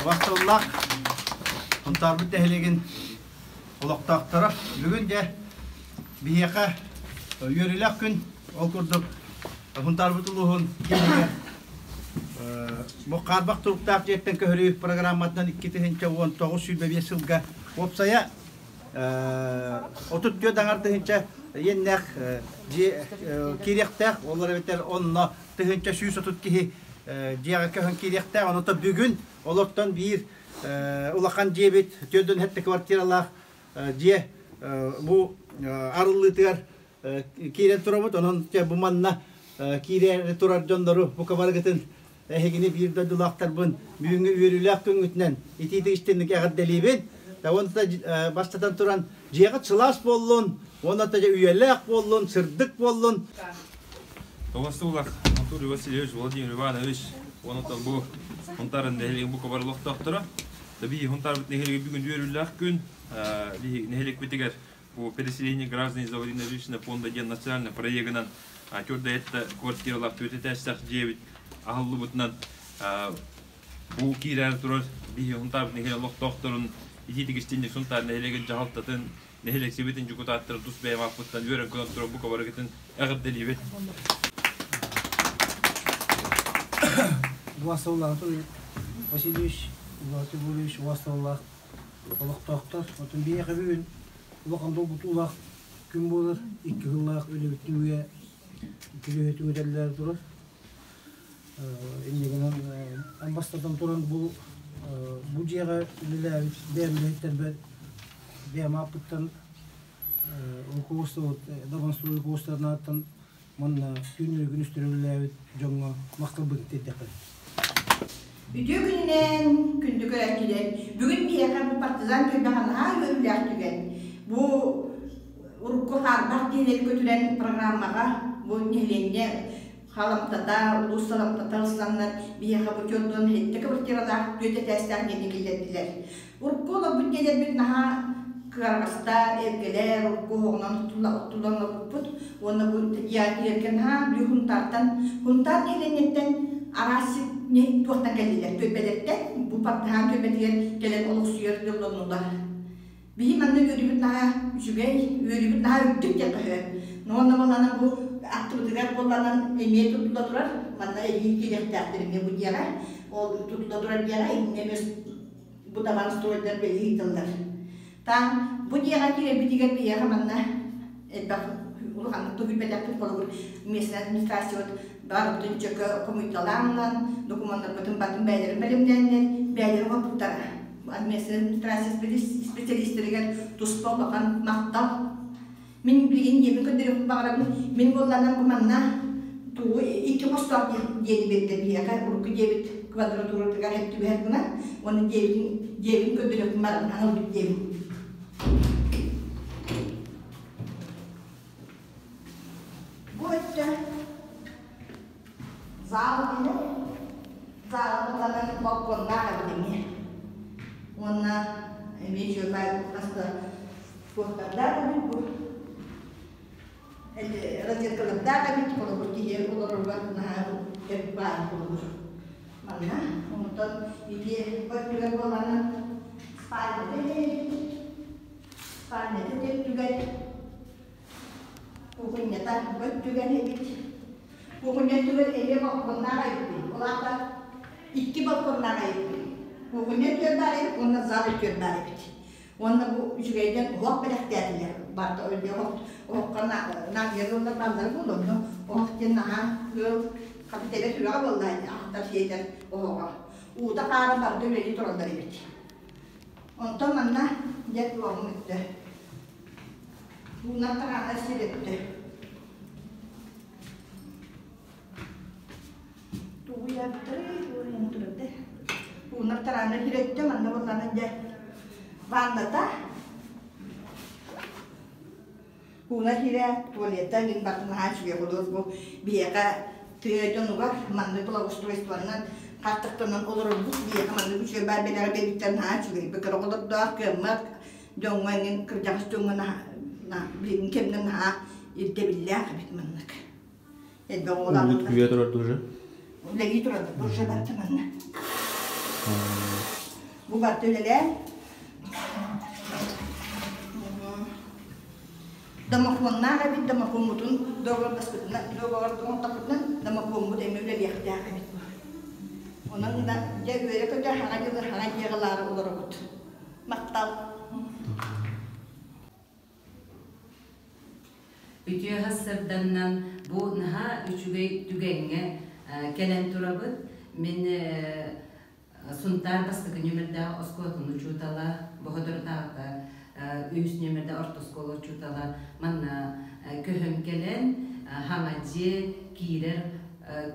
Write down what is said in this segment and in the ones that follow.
Убастабыллаах Сунтаарбыт нэһилиэгин олохтоохторо бүгүн дьэ биһиэхэ үөрүүлээх күн ол курдук Сунтаарбыт улууһун киинигэр бу хаарбах туруктаах дьиэттэн көһөрүү программатынан 2019-25 сылга уопсайа 34 аҥар тыһыынча иэннээх дьиэ киириэхтээх, олор эбэтэр онно 1130 киһи дьиэҕэ көһөн киириэхтээх. Онон бүгүн олортон биир улахан дьиэбит 47 квартиралаах дьиэ бу арыллыытыгар киирэн турабыт. Онон бу манна киирэ турар дьоннору бука барыгытын эһигини биир дойдулаахтарбын бүгүҥҥү үөрүүлээх күҥҥүтүнэн итиитик истинник эҕэрдэлиибин. Уонна бастатан туран дьиэҕит сылаас буоллун, уонна үйэлээх буоллун, сырдык буоллун. Тоҕустуулах Анатолий Васильевич, Владимир Иванович, онон бу Хунтарын нэһилиэгин бука бары олохтоохторо. Биһи Хунтарбыт нэһилиэгэ бүгүн үөрүүлээх күн. Биһи нэһилиэкпитигэр по переселению граждан из аварийно-жилищного фонда диэн национальный проегынан төрдө этта квартиралаах түөрт этээстээх дьиэбит аһыллыбытынан бу киирэр турар биһи Сунтаар нэһилиэк олохтоохторун итиитик истинник Сунтаар нэһилиэгин дьаһалтатын нэһилиэк сэбиэтин дьокутааттарын тус бэйэм ааппыттан үөрэн көтөн туран бука барыгытын эҕэрдэлиибит. Убастабыллаах Анатолий Васильевич, Владимир Гурьевич убастабыллаах олохтоохтор. Отон биһиэхэ бүгүн улахан долгутуулаах күн буолар. Икки сыллаах үлэбит түмүгэ күлүһэ түҥэтэллэр турар. Инньэ гынан бастатан туран бу бу дьиэҕэ үлэлээбит бэйэм үлэһиттэрбэр бэйэм ааппыттан руководство Дабанстрой руководствотын Манна түүннэри күнүстэри үлэлээбит дьоҥҥо махталбытын тиэрдэххин. Үтүө күнүнэн, күндү көрөөччүлэр! Бүгүн биһиэхэ бу партизан түөлбэҕэ наһаа үөрүүлээх түгэн. Бу урукку хаарбах дьиэлэри көтүрэн программаҕа бу нэһилиэнньэ халамтата, улуус саламтата ылсаннар биһиэхэ бу 47 квартиралаах түөрт этээстээх дьиэни киллэрдилэр. Урукку олорбут дьиэлэрбит наһаа кыараҕастар, эргэлэр, урукку оһоҕунан оттуллан олорбуппут. Уонна бу дьиэлэргэ наһаа бү Хунтаартан, Хунтаар нэһилиэнньэттэн араас туохтан кэллилэр, түөлбэлэртэн бу Партыһаан түөлбэтигэр кэлэн олохсуйар дьоллоннулар. Биһи манна үөрүүбүт наһаа үчүгэй, үөрүүбүт наһаа үрдүк диэххэ сөп. Уонна буоллаҕына бу аттыбытыгар буоллаҕына эмиэ тутулла турар, манна эбии киириэхтээхтэр эмиэ бу дьиэҕэ. Ол тутулла турар дьиэҕэ иннэ эмиэ бу табан стройдар бэлиэ ыыталлар. Таан бу дьиэҕэ киирэрбитигэр биһиэхэ манна элбэх улаханнык туһуйбэтэхпит холобур местная администрациябыт барыбытын чөкө хомуйталааннан докумуоннарбытын батын бэйэлэрин бэлэмнээннэр бэйэлэрин оҥорбуттара. Местная администрация специалистэригэр туспа улахан махтал Мин билигин диэбин көрдөрүөхпүн баҕарабын. Мин буоллаҕына бу манна тугу икки хостоох диэни биэрдэ биһиэхэ урукку диэбит квадратуратыгар сөп түбэһэр гына уонна диэбитин диэбин көрдөрүөхпүн баҕарабын аҥылбыт диэбин. Бу өттө зал диэнэ зал буланан балконнаах эбит эмиэ. Уонна эмиэ үчүгэй хаста Туохтардаах эбит бу розеткалардаах эбит холобур киһи олороругар наһаа бэрт баар холобур манна онтон ити өттүгэр буоллаҕына спальнята эбит спальнята өттүгэр кухуннята өттүгэр эбит кухунньа өттүгэр эмиэ балконнаах эбит ол аата икки балконнаах эбит кухунньа өттүгэр баар эбит уонна зал өттүгэр баар эбит Уонна бу үчүгэйдэн оһох бэлэхтээтилэр. Барыта өлүөх оһоххо наадыйар ыаллар бааллара буолуо. Онно оһох диэн наһаа ыал хата тэбэ сүрэҕэ буолла ахтар сиэтэр оһоҕо. Уута хаара барыта үлэлии тураллар эбит. Онтон манна дьэ туоҕум өттө. Уунан тараана сир өттө. Тугуйаптары турады. Уунар тараана сир өттө манна буоллаҕына дьэ ванната Ууна киирэ туалетта мин бартын наһаа үчүгэй худуос бу биһиэхэ тыа дьонугар маннык благоустройствонан хартыктанан олорорбут биһиэхэ маннык үчүгэй баар бэлэҕи биэрбиттэр наһаа үчүгэй бу кыра оҕолордоох кыаммат дьоҥҥо эҥин кырдьаҕас дьоҥҥо наһаа билиҥҥи кэмҥэ наһаа ирдэбиллээх эбит маннык элбэх оҕолоох Угут күйэ турар уже үлэлии тураллар бу уже барыта манна бу барыта үлэлээн Домофоннаах эбит, домофоммутун договордаспытынан, договордоҥтохпутунан домофоммут эмиэ үлэлиэхтээх эбит. Онон да дьэ үөрэ-көтө хаҥа дьылы хаҥа дьиэҕэ ылаары олоробут. Махтал. Үтүө сарсыарданнан бу наһаа үчүгэй түгэҥҥэ кэлэн турабыт. Мин Сунтаар бастакы нүөмэрдээх оскуолатын учуутала, Боходордааҕы үһүс нүөмэрдээх орто оскуола учуутала манна көһөн кэлэн хаҥа дьиэ киирэр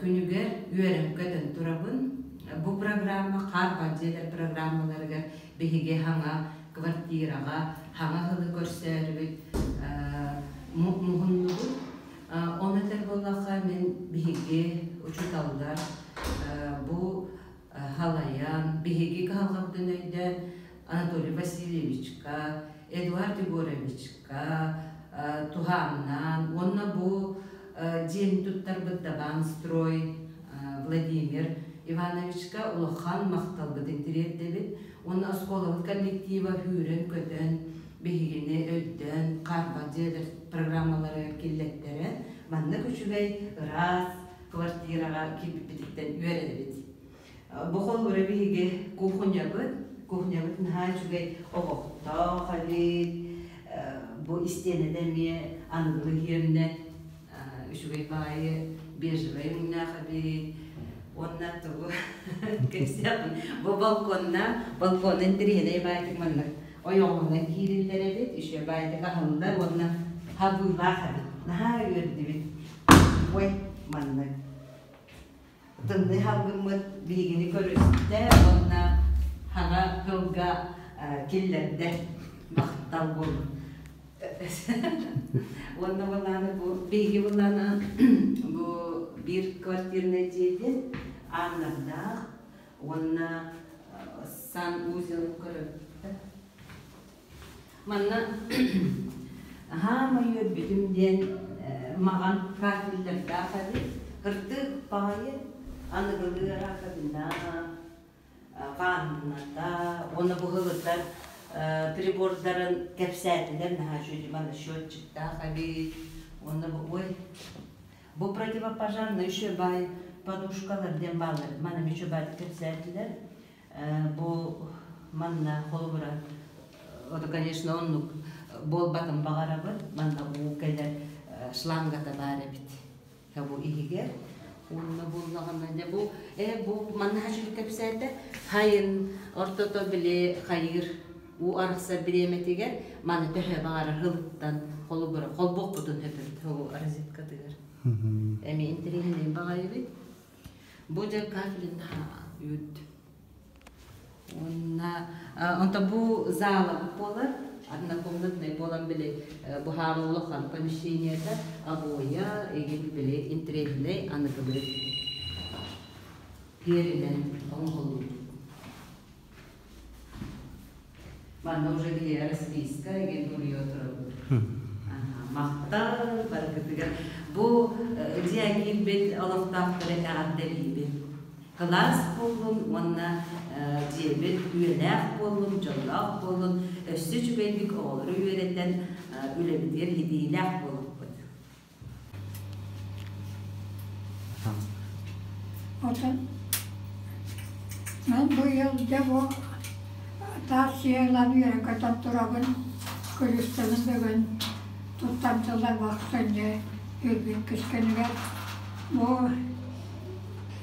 күнүгэр үөрэн-көтөн турабын. Бу программа хаарбах дьиэлэр программаларыгар биһиги хаҥа квартираҕа хаҥа ыһылы көрсөөрүбүт муһуннубут. Оны этэр буоллахха, мин биһиги учууталлар бу халайан, биһиги кыһалҕабытын өйдөөн Анатолий Васильевичка, Эдуард Егоровичка туһааннаан уонна бу дьиэни туттарбыт Дабаан-строй Владимир Ивановичка улахан махталбытын тириэрдэбит уонна оскуолабыт коллектива сүүрэн-көтөн биһигини өйдөөн хаарбах дьиэлэр программаларыгар киллэттэрэн маннык үчүгэй ыраас квартираҕа киирбиппититтэн үөрэбит. Бу холобура биһиги кухнябыт, кухнябыт наһаа үчүгэй оһохтоох эбит, бу истиэнэтэ эмиэ аныгылыы киэрнэ үчүгэй баайы бежевай өҥнөөх эбит. Уонна тугу кэпсиэхпин бу балконна балконун интэриэһинэй баайдык маннык ойоҕоһунан киириллэр эбит, үчүгэй баайдык аһыллар уонна хабыылаах эбит. Наһаа үөрдүбүт. Ой, маннык. Тымныы салгыммыт биһигини көрүстэ уонна хаҥа тылга киллэрдэ. Махтал буоллун. Уонна былааны бу биһиги былааны бу биир квартирнай дьиэти ааннардаах уонна сан-узел көрөбүт. Манна хаамай үөрбүтүм диэн маҕан кафеллардаах эбит. Кырдык баҕайы аныгылыы раковина, ванната уонна быһылытар прибордарын кэпсээтилэр наһаа үчүгэй манна счетчиктаах эбит. Уонна бу ой бу противопожарный еще баай подушкалар диэн бааллар. Манна еще баай кэпсээтилэр. Бу манна холобура это конечно оннук буолбатын баҕарабыт манна уу кэлэр шлангата баар эбит бу иһигэр уонна буллаҕына дьэ бу э бу манна хачылык кэпсээтэ хайын ортото били хайыыр уу арахсар бириэмэтигэр маны төһө баҕарар һылыттан холобура холбуохпутун сөпөбүт розеткатыгар эми интэриэһинэй баҕайыбыт Бу дьэ кафелин үүт. Уонна онто бу зала буолар, однокомнатный буолан били бу хаама улахан помещениета, обоя, эгин били интриэһинэй аныгылыы киэринэн оҥоһуллубут. Манна уже где расписка эгин суруйа турабыт. Махтал баргытыгар. Бу дьиэ киирбит олохтоохтору эҕэрдэлиибин. Кылаас буоллун уонна дьиэбит үйэлээх буоллун, дьоллоох буоллун, өссө үчүгэйдик оҕолору үөрэтэн үлэбитигэр ситиһиилээх буолуохпут. Отон мин быйыл дьэ бу таас сыалан үөрэ-көтөн турабын, күлүстэнин бүгүн туттардылар бахсынньы үрбүт күскэнигэр. Бу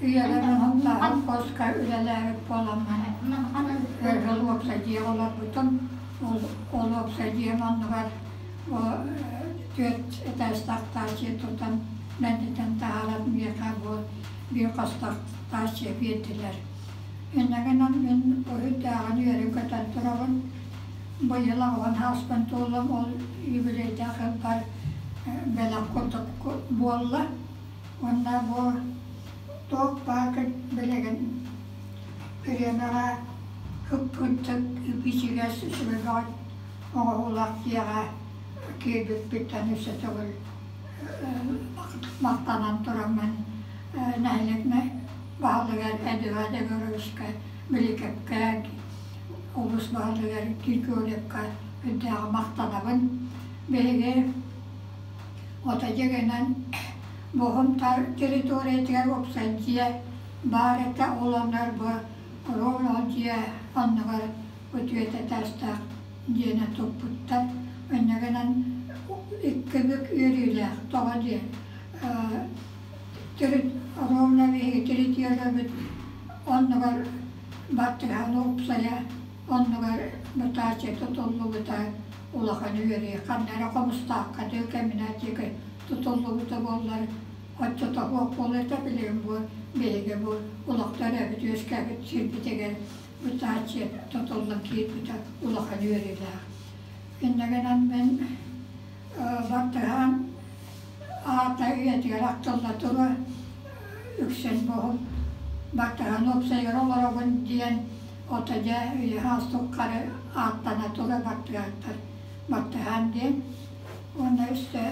Үйэлэр онтон хоско үлэлээбит буоламмын өр сыл уопсай дьиэҕэ олорбутум. Ол, ол уопсай дьиэм оннугар түөрт этээстээх таас дьиэ тутан мэннитэн таһааран миэхэ бу биир хостоох таас дьиэ биэрдилэр. Инньэ гынан мин үрдээҕин үөрэн-көтөн турабын. Быйыл аҕабын ааспын туоллум, ол юбилейдаах ыппар бэлэх курдук буолла. Уонна бу туох баар билигин бириэмэҕэ ыппыттык ичигэс үчүгэй оҥоһуулаах дьиэҕэ киирбиппиттэн өссө төгүл махтанан тураммын нэһилиэк баһылыгар Эдуард Егоровичка Биликэпкэ улуус баһылыгар Григорьевка үрдээҕи махтанабын. Биһиги Отадьыгынан Боһумтар территориятыгар уопсай дьиэ баар этэ, ол оннугар бу ровно ол дьиэ оннугар үтүөтэ этээстээх дьиэни туппуттар. Инньэ гынан икки бүк үөрүүлээх. Тоҕо диэн төрүт ровно биһиги территориябыт оннугар бартыһаан уопсайа оннугар мутация тутуллубута улахан үөрүү. Ханна эрэ Хомустаахха дуу кэминэ тутуллубута буоллар оччотооҕу буолуо этэ билигин бу биһиги бу олохтор эбит үөскээбит сирбитигэр мутация тутуллан киирбитэ улахан үөрүүлээх. Инньэ гынан мин бартыһаан аата үйэтигэр ахтылла туруо үксүн буһум бартыһаан уопсайыгар олоробун диэн ото дьэ үйэ-саас тухары ааттана тура бартыһааттар бартыһаан диэн уонна өссө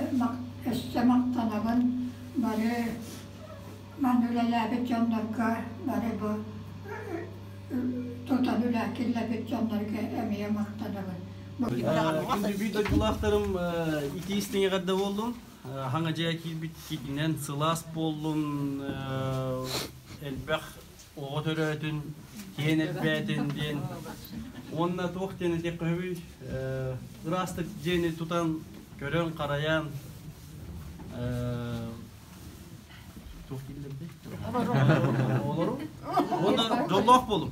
өссө махтанабын бары манна үлэлээбит дьоннорго бары бу тутан үлэ киллэрбит дьоннорго эмиэ махтанабын. Күндү биир дойдулаахтарым итии истиҥ эҕэрдэ буоллун. Хаҥа дьиэ киирбит сылаас буоллун, элбэх оҕо төрөөтүн, киэн элбээтин диэн. Уонна туох диэн этиэххэ сөбүй? Ыраастык дьиэни тутан, көрөн-харайан, туох дииллэрдий? Олору. Уонна дьоллоох буолуҥ.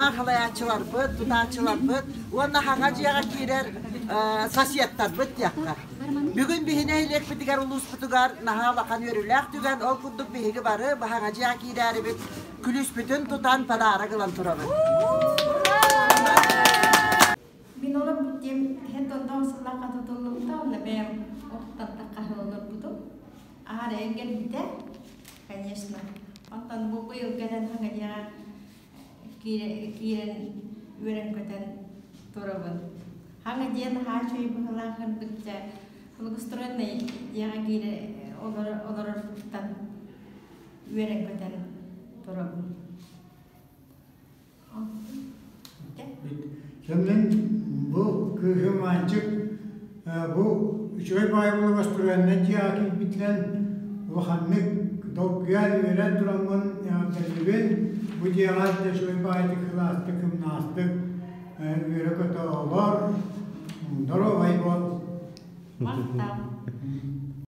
Халайааччыларбыт, тутааччыларбыт уонна хаҥа дьиэҕэ киирэр соседтарбыт диэххэ. Бүгүн биһиги нэһилиэкпитигэр улууспутугар наһаа улахан үөрүүлээх түгэн, ол курдук биһиги бары хаҥа дьиэҕэ киирээрибит күлүүспүтүн тутан подарок ылан турабыт. Мин олорбут дьиэм иһин тонтоон сыллаахха тутуллубута, онно бэйэм ортаттан хаһы олорбутум. Аһара эҥгэрбитэ, конечно. Онтон бу быйыл кэлэн хаҥа дьиэҕэ киирэн үөрэн-көтөн турабын. Хаҥа диэн наһаа үчүгэй быһыылаах ырбычча благоустроенный дьиэҕэ киирэ олорортан үөрэн-көтөн турабын. Мин бу кыыһым Аанчык бу үчүгэй баайы благоустроеннай дьиэҕэ киирбитинэн улаханнык долгуйан үөрэн тураммын эҕэрдэлиибин. Бу дьиэҕэ да үчүгэй баайытык сылаастык, ымнаастык үөрэ-көтө олор, доруобай буол. Махтал.